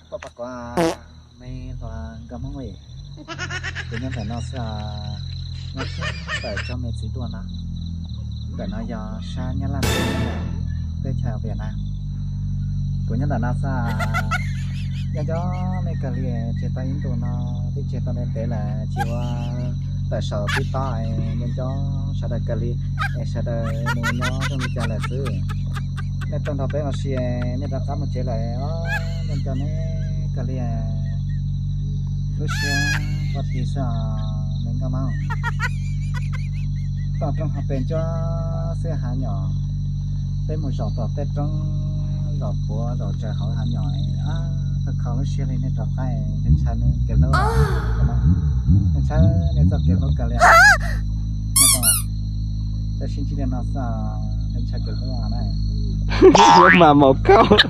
Koj pom kuv me hluas nkauj Hmoob, kuv nyob ntawm no xwb os, nyob kiag ntawm cov me txiv duaj no. Ntawm no yog sab Nyab Laj teb chaws Vietnam. Kuv nyob ntawm no xwb os, nco nco nej kawg li, tseg tau ib ntus no twb tseg tau ntev ntev lawm tsis ua tawm saum TikTok, nco nco sawv daws kawg li, es sawv daws mus nyob zoo li cas lawm xwb. Nej tuaj nrog peb ua si, nej rov qab mus tsev lawm os, nco nco nej kawg li. Lub siab quaj dhi xwb os me nkauj Hmoob. Toj roob hauv pes ntsuab xwb hav nyom, peb mus zaum tom tej roob, zaum puav zaum tsaws hauv hav nyom, kho kho lub siab li. Nej rov qab ntshai ntshai nej kev hlub, ntshai nej txoj kev hlub kawg li. Tab sis ntsib li no xwb, ntshai kev hlub na. Mas maum kauj.